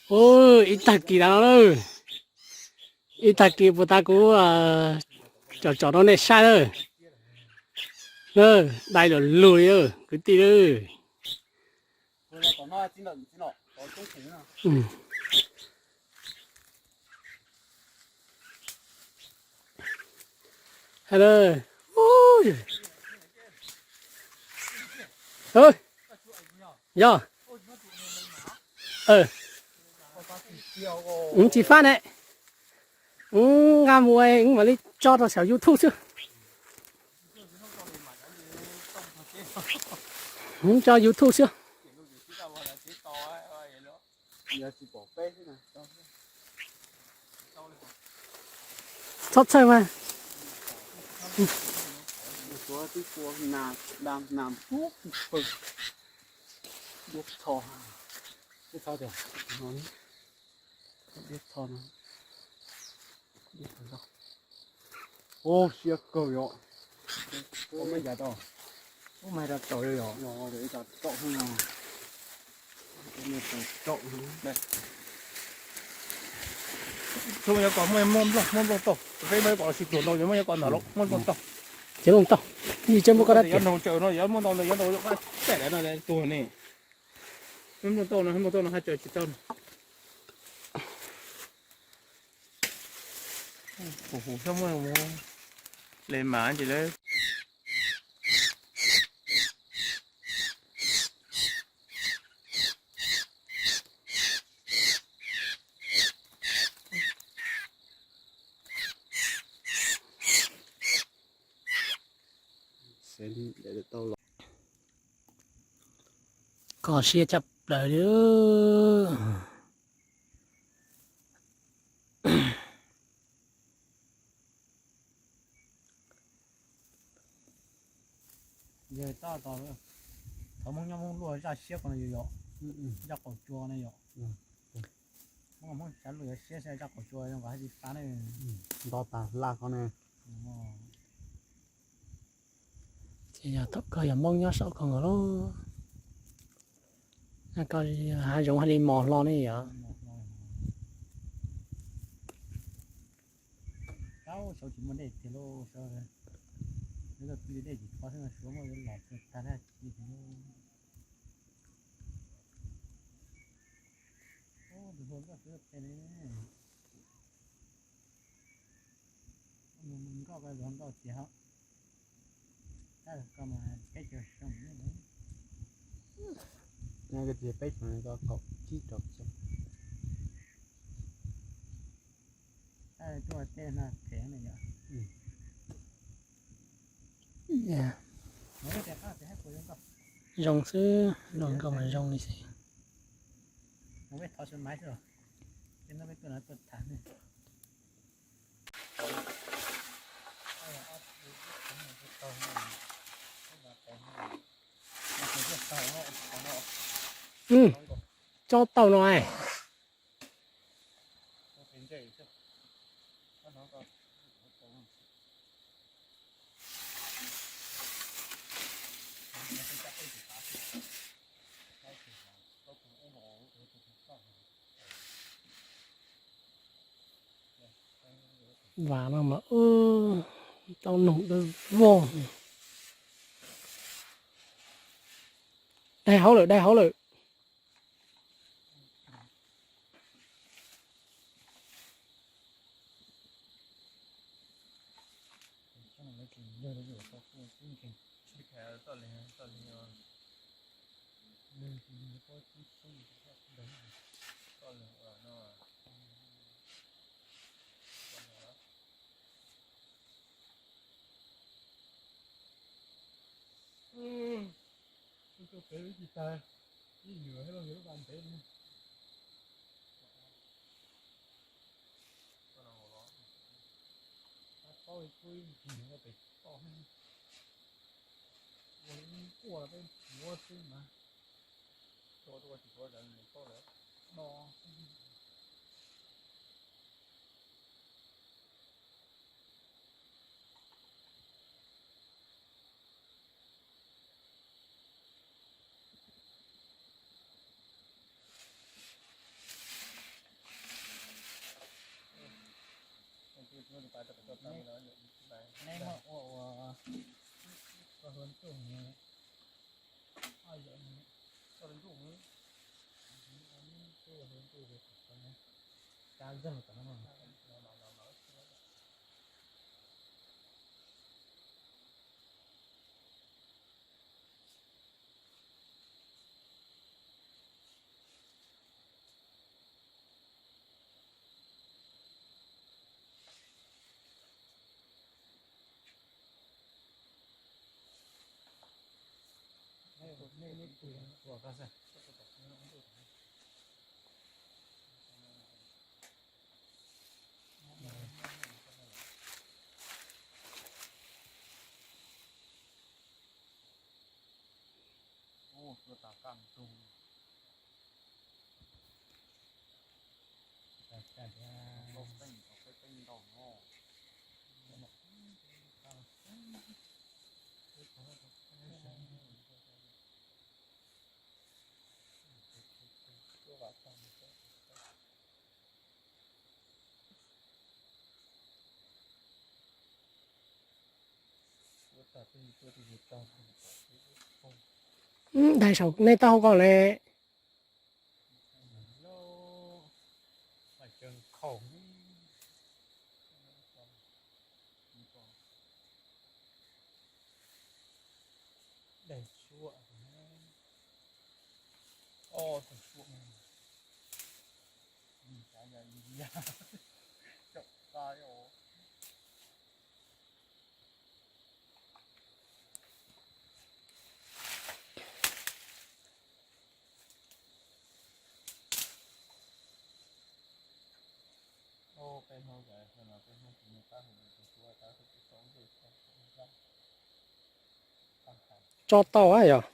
Ub, ib tag kis tas no lawm. Ib tag kis puas tas kuv tsom tsom rau nej saib lawm. Dai lug lug kwv tij lawm. Hello. Ui. Yog. Tsis fab ne. Nqa mus mam li tso rau saum YouTube xwb. Tso YouTube xwb. Txhob txhawj mas. Ub, siab kawg yom. Ub, mas rau tau yom. Tsuas yog kom muaj muaj nplooj, muaj nplooj tau, peb muaj kom los sis pluag ntau, muaj kom ntau lawm, muaj nplooj tau. Ces nplooj tau, yus tsis muaj koj dab tias no, yuav muaj ntau ntawd, yuav ntau yuav qab txaij lawm no, tuag ne. Muaj nplooj tau no, muaj nplooj tau no, haj tsaws tsis tau no. Kuv hu xyov muaj le mas ces lawv kho siab tshaj plaws li. Yog txoj tos, thov Hmoob nyob Hmoob luaj zaj siab ko no yom, zaj qaum tsua no yom. Hmoob Hmoob tsav luaj yog siab zaj qaum tsua zoo nkaus hais tsis tas ne. Nto tas laj ko ne. Ces yog thaum koj yog Hmoob nyob saum koj nkaus los, koj hav zoov hais li mos hlo ne yom. Tau saud tsis muaj dej tiag lauj, saud lawv tuaj pw dej tsis thov xwb no, suav muaj los tag dab tsi tiag lauj. Tus hluas nkauj xwb pem ne, mus nkauj ko zov nkauj tiag hos. Tab ko mas peb caug xyoo ne. Nyob ko tias peb caug, ko kaum tsib rau xyoo. Tuaj tej no phem ne yom. Zoo xwb, luag nkauj mas zoo li xwb. Tso tau no. Vas no mas tau noog dawb vog. Dai hauv lawm, dai hauv lawm. Tuaj pem lub tsis tag, ib nyuag hab lub vas ntev no. Tab paub ib tug ib ncig nyob pem toj, ua ib quaj peb npuab xwb mas. Tuaj tuaj tsis tuaj, tsis tuaj lawm no. Neb muab ua ua koj hlua ntuj, koj hlua ntuj, koj hlua ntuj, kab zog tom no. Ua tas kaj ntug. Dai saum nej taub hau ko le. Tso tau a yog?